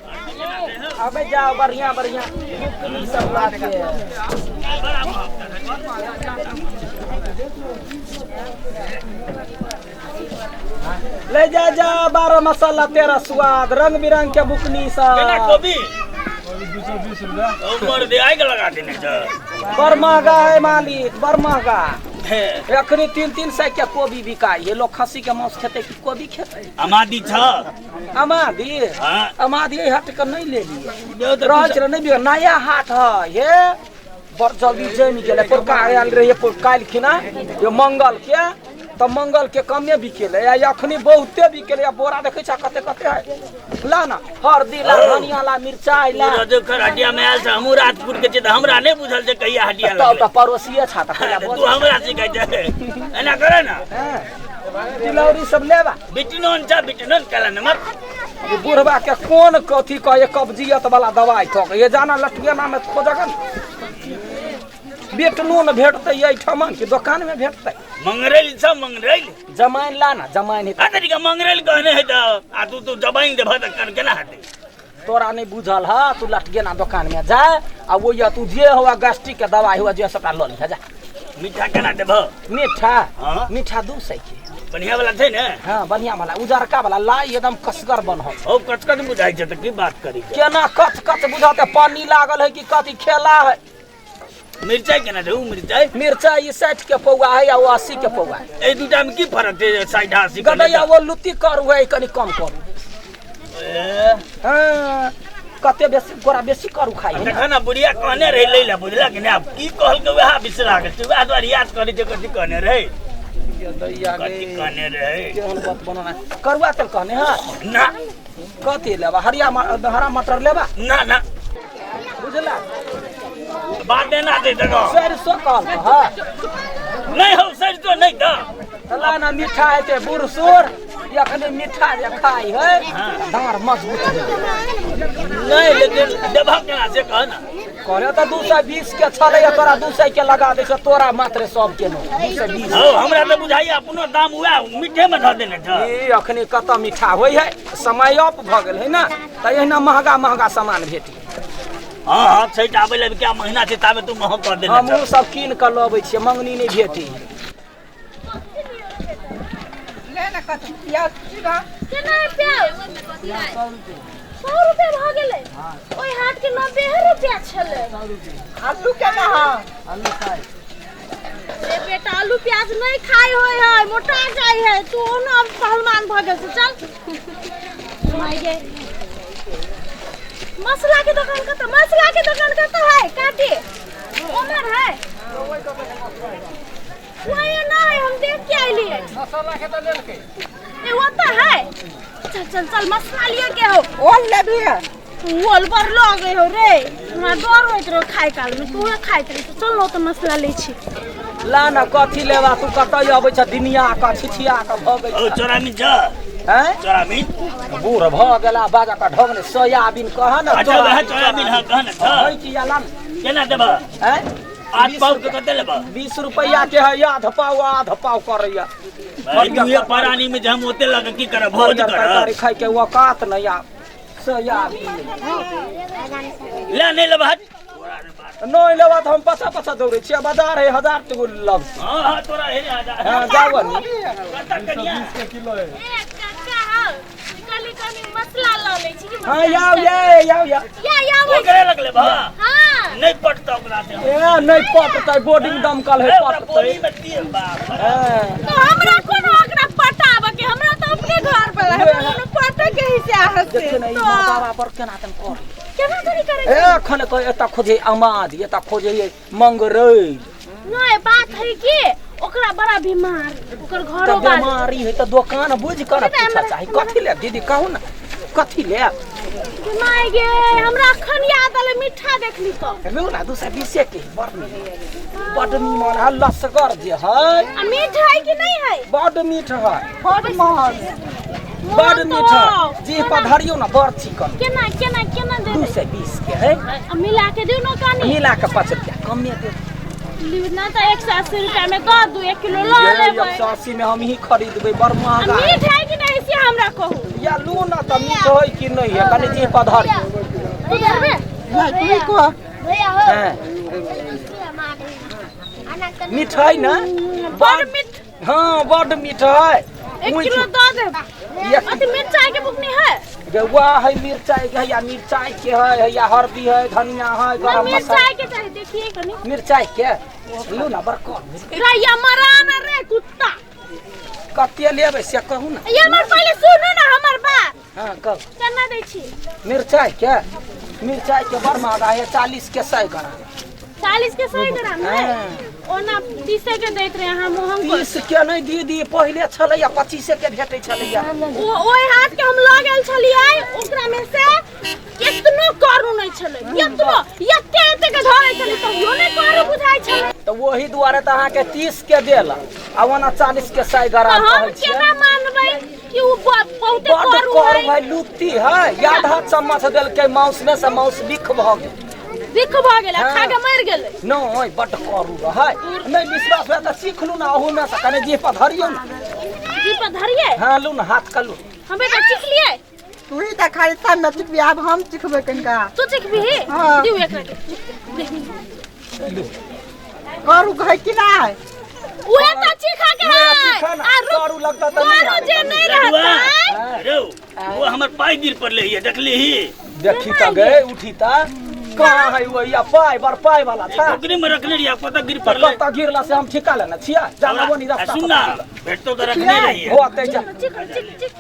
अबे जाओ बढ़िया बढ़िया बुकनी सब लाके। ले जा जा 12 मसाला 13 स्वाद, रंग बिरंग के बुकनी सब। केना कोबी? 220 रुपया। उमर दे आग लगा देने छ। बड़ महंगा है मालिक, बड़ महंगा। एखनी 300 के कोबी बिकाइ है। लोग खस्सी के मांस खेतै कि कोबी खेतै? अमादी छ। अमादी? हाँ। अमादी एहि हाट के नहीं लेलियै। रहल छै नहीं बिका, नया हाट है हे, बड़ जल्दी जमि गेलै। पुरका आयल रहियै काल्हि खिना, यो मंगल के, तऽ मंगल के कमे बिकेलै, आ अखनी बहुते बिकेलै। आ बोरा देखै छ कते कते है। ला ना हरदी ला, धनिया ला, मिरचाई ला। तू रजोखर हटिया में आयल छ, हमहूँ राजपुर के छी तऽ हमरा नहि बुझल छै कहिया हटिया तब लगलै। तऽ पड़ोसिए छ तऽ कहिया तू हमरा सिखै छै, एना करे ना। तिलौरी सब लेबा। बिटनोन छ, बिटनोन काला नमक। ई बुढ़बा के कोन कथी कहे कब्जियत वाला दवाई थक ये जाना लटगेना में खोजक ने। बेटनोन भेटतै एहिठमन कि दोकान में भेटतै? मंगरैल छ, मंगरैल। जमाइन ला ना, जमाइन हेतै। आ तरीका मंगरैल कहने है तऽ आ तू तू जमाइन देबह तऽ केना केना हेतै? तोरा नहीं बुझल ह, तू लटगेना दोकान में जा आ वो या तू जे हुआ गैस्ट्रिक के दवाई हुआ जे सबटा लऽ लिह जा। मीठा केना देबह? मीठा? हाँ। मीठा 200 के। बढ़िया वाला छै ने? हाँ बढ़िया वाला, उजरका वाला लाई एकदम कसगर बनल। हौ कचकच बुझाइ छै तऽ की बात करी? केना कच कच बुझाते, पानी लागल है कि कथी खेला है? मिरचाई केना छै उ मिरचाई? मिरचाई ई 60 के पौआ है या वो 80 के पौआ है। एहि दूटा में की फरक छै 60 आ 80 के? गदैया वो लुत्ती करू है, कनि कम करू। हाँ, कते बेसी गोरा बेसी करू खाइ है। देखा ना बुढ़िया कहने रहे लै ला, बुझला कि नहि? आब की कहलकै वएह बिसरा गेल छै, वएह दुआरे याद करै छै कथी कहने रहे। कथी कहने रहे? केहन बात बनाना। करुआ तेल कहने है? ना। कथी लेबा? हरिया हरा मटर लेबा? ना ना। बुझला? बात देना दे देखो। सरसों कहल हाँ। नहीं हो सरसों नहीं दा। ला ना मीठा है ते बूढ़ सूर अखने मीठा जे खाई है दाँत मजबूत है। नहीं लेकिन देबा केना से कह ना। कहले तऽ 220 के छलै तोरा 200 के लगा दै छै, तोरा मात्र सब के नो 220। हौ हमरा तऽ बुझाइया अपनो दाम वएह मीठे में धऽ देने छ। ई अखने कतऽ मीठा होइ है, समय अप भऽ गेल है ना, तऽ एहिना महगा महगा सामान भेटी। हाँ हाँ छठि आबै लए क्या महीना छै ताबे तू महग कऽ देने छ। हमहूँ सब कीन कऽ लबै छियै, मंगनी नहि भेटी। ले ना कथी प्याज की बा? केना है प्याज? 100 रुपया भऽ गेलै। ओहि हाट के 90 रुपया छलै। आलू केना है? आलू 60। ए बेटा आलू प्याज नहीं खाई होय है, मोटा जाय है। तू ओना अब पहलवान भऽ गेल चल। माय गे। मसला के दुकान कतऽ? मसला के दुकान कतऽ है? काटी उमर है? वही नहीं, हम देख के आइलिए। मसाला के तऽ लेलकै। ए ओतऽ है। चल चल चल मसला लिए के हो। ओल लेबही है? ओल बड़ लगे हो रे, हमरा डर होइत रहो खाय काल में, तू खाइत रही। चल न तऽ मसला लै छी। ला ना कथी लेबा, तू कतऽ अबै छ दिनिया कऽ छिछिया कऽ भऽ गेल। ओ चोरामीन छ? हैं? चोरामीन? बूढ़ भऽ गेला बाजा कऽ ढोग ने सोयाबीन कह ना। अच्छा वएह सोयाबीन हाँ कह ना छ। है कि या ला ना। केना देबह? हैं? 8 पाव के कते लेबह? 20 रुपैया के है, आध पाव आध पाव करैया। दुए परानी में जे हम ओते लऽ कऽ की करब, भोज करब। तरकारी खाय के औकात नहीं आ सोयाबीन। ले नहीं लेबह? नहीं लेबह तऽ हम पछा पछा दौड़ै छियै, बाजार है 1000 टको लगतै। हाँ हाँ तोरा है हजार। हाँ जाबऽ नी। कतऽ कनिया? 220 के किलो है। ए काका हौ, कनि कनि मसला लऽ लै छी। हाँ आउ ये आउ या। या या ओकरे लग लेबह? हाँ। नहीं पटतौ ओकरा से। ए नहीं पटतै, बोर्डिंग दमकल है पटतै। बोरी में तेल बाप। तो हमरा कोनो ओकरा पटाबऽ के, हमरा तऽ अपने घर पर है, हमरा कोनो पटे के हिस्सा है। देखियौ ने ई मर्दाबा पर केना तन कर। केना तनी करै? ए अखन कह एतऽ खोजे अमाद, एतऽ खोजे मंगरैल। नहीं बात है कि ओकरा बड़ा बीमार, ओकर घरो बार बीमारी है तऽ दोकान बुझि कऽ ने पूछऽ चाही। कथी ले दीदी कहू ना, कथी ले? माय गे हमरा अखन याद आले मीठा देखली तऽ। लू ना 220 के बड़ नीमन, बड़ नीमन है, लसगर जे है। आ मीठ है कि नहीं है? बड़ मीठ है, बड़ महग, बड़ मीठ है। जी पर धरियौ ना बड़ चिकन। केना केना केना दे? 220 के है। आ मिला के दियौ ना कनी। मिला के 5 रुपया कमे दे। ना तऽ 180 रुपया में दऽ दू, 1 किलो लऽ लेबै। 180 में हम ही खरीदबै, बड़ महंगा। मीठ है कि नहीं से के हमरा कहू। या लू ना त मीठ होय कि नहीं है, कनी जी पधर। तू धरबे? नहीं, तू ही कह। हां मीठ है ना? बड़ मीठ। हां बड़ मीठ है। 1 किलो दऽ देब। अथी मिरचाई के बुकनी है? गेहुआ है, मिरचाई के है, या मिरचाई के है, या हल्दी है, धनिया है, गरम मसाला। मिरचाई के चाहिए, देखिए कनी। मिरचाई के लू ना बड़ कम। रे या मराना रे कुत्ता। कते लेबै से कहू ना। ये हमर पहिले सुनू ना हमर बात। हां कह। केना दै छी? मिरचाई के? मिरचाई के बड़ महंगा है, 40 के 100 ग्राम। 40 के 100 ग्राम है? ओना 30 के दैत रहे हम हम 30 के नहीं दीदी, पहिले छलैया 25 के भेटै छलैया। ओहि हाथ के हम लऽ गेल छलियै, ओकरा में से केतनो करू नहीं छलै, केतनो एते एते के धरै छलै तैयो नहीं करू बुझाइ छलै। तऽ ओही दुआरे तऽ अहाँके 30 के देल आ ओना 40 के 100 ग्राम कहै छी। हम केना मानबै कि उ बहुते करू है? है लुत्ती है, आधा चम्मच देलकै माउस में से माउस बिख भऽ गेल। बिख भऽ गेल, खा के मरि गेलै। नहीं बड करू रहै। नहीं विश्वास हुए तऽ सीख लू ना, अहू में से कने जीभ पर धरियौ ना। जीभ पर धरियै? हां लू ना, हाथ का लू। हम बेटा चीख लियै? तू ही तऽ खाली तब न चिखबी, आब हम चिखबै कनिका। तू चिखबी? हां। दिउ एकरा के। करू कहै कि नहि? उहे तऽ चीखा के है। आ करू लगता तऽ करू जे नहीं रहतै। रौ वो हमर पाइ गिर पड़लै ये, देखली ही? देखी त गए उठी त कहाँ है वो या पाई बर पाई वाला था। टोकरी में रखने रहिए, पता गिर पड़लै। कत गिरला से हम ठिका लेने छियै, जाना वो नहीं रास्ता। सुन ना, भेटतो त रखने रहिए। हो आते जा। चिख चिख चिख।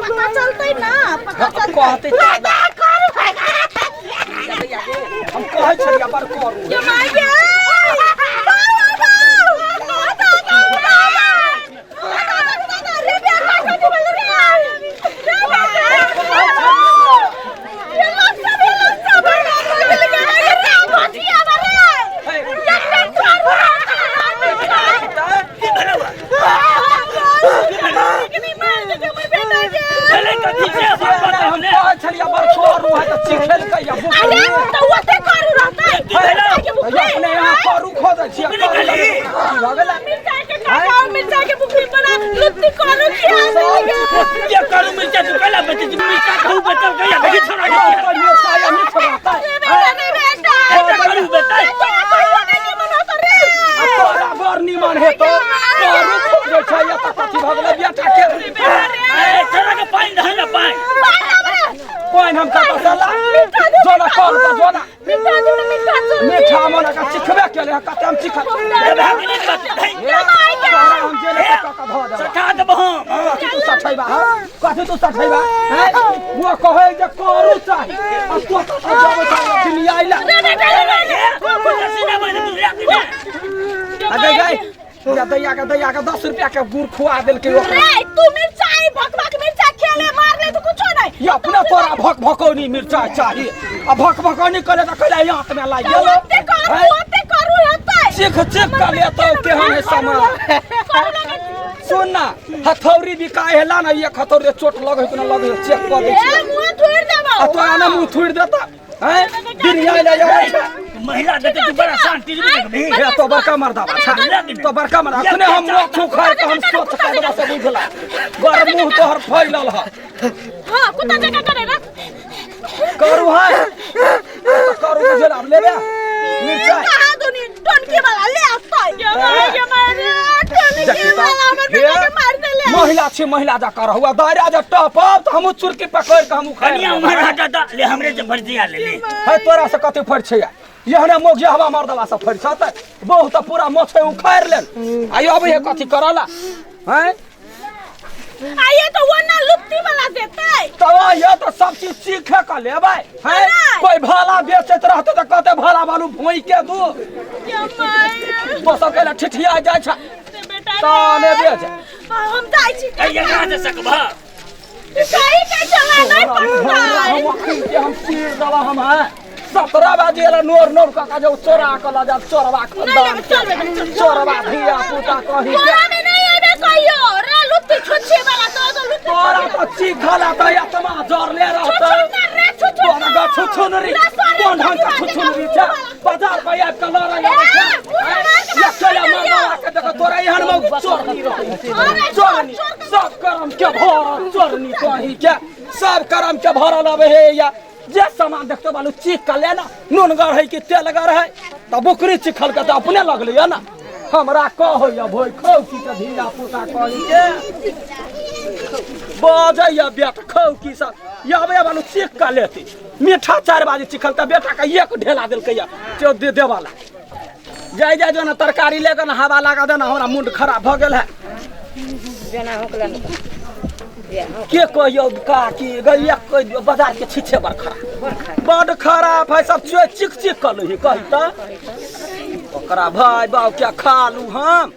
पता चलतै ना, पता चलतै। कहते हम कहै छलियै बड़ करू। ये माय गे। दैया के 10 रुपया के गुड़ खुआ देलकै ओकरा। रे तू मिरचाई भकभक मिरचाई खेले मारले तो कुछो नहीं। ये अपना तोरा भक भकौनी मिरचाई चाही आ भक भकौनी करे त कहले हाथ में लागि गेल। ओते करू ओते करू हेतै। चीख चीख के लेतौ केहन है सामान। सुन ना, हथौड़ी बिकाय हेला ना, एक हथौड़ी चोट लगै त ना लगै, चेक क दै छी। ए मुंह थोड़ देबौ। आ तोरा ना मुंह थोड़ देता हैं? दुनिया ले जाय छै महिला देते तू बड़ा शांति से देखबी। हे तो बड़का मर्दा छा, तो बड़का मर्दा। अखने हम मुंह खाय के हम सोच के दबा से बुझला गर मुंह तोहर फैलल ह। हां कुत्ता जका करे रख करू है करू बुझला अब लेबे मिरचाई कहां दुनी टनके वाला ले आतै। ये मार टनके वाला हमर बेटा के मार देले। महिला छी महिला जा कर हुआ दायरा जे टपब त हम चुरकी पकड़ के हम खाय। कनिया उमर हटा त ले हमरे से फर्जिया ले ले। है तोरा से कते फर्ज छै यहने मोग हवा मर्दवा से फर्ज छ बहुत पूरा मोछे उखाड़ लेल। आइ अब हे कथि करला हैं? आइए तो वो ना लुत्ती वाला देतै तब ये तो सब चीज सीखे के लेबै हैं? कोई भाला बेचैत रहतै त कहतै भाला बालू भोई के दू। ये my तो सब कहला ठिठिया जाइ छ बेटा ताने बेच। हम जाइ छी ए यहाँ से सकबा सही के चला नहीं पड़ता। हम चीर दवा हम हैं 17 बजे ला नोर नोर काका जो चोरा के ल जा चोरवा नहीं चल बेटा चल चोरवा धिया पुता कहि तोरा में नहीं आबे कहियो रे लुत्ती छुच्छे वाला तो तो लुत्ती तोरा तो चीखला त आत्मा जरले रहतै। छुच्छे तोरा छुछुन री कोन ढंग का छुछुन री छ बाजार पर आबि के लड़ै आबै छै। ये चला मरवा के देखो तोरा एहन मौगी चोरनी रहै छै। अरे चोरनी सब करम के भरल चोरनी कही के सब करम के भरल अबै हे या जे सामान देखते बालू चीख के लेना नूनगर है कि तेलगर है तऽ बकरी चिखल के तऽ अपने लगलै या ना हमरा कहैया भोइ खौ की के धिया पुता कही के बजैया बेटा खौ की सब ये बालू चीख के लेती मीठा 4 बाजे चिखल तऽ बेटा के एक ढेला देलकै या चो दे देवाला जाय जाय जो ना तरकारी लेके ना हवा लगा देना हमरा मुंड खराब भऽ गेल है के कहियो काकी गैया कहि बाजार के छीछे बड़ खराब बड़ खराब है सब चीख चीख कर लही कही तऽ ओकरा भाय बाप क्या खा लू हम।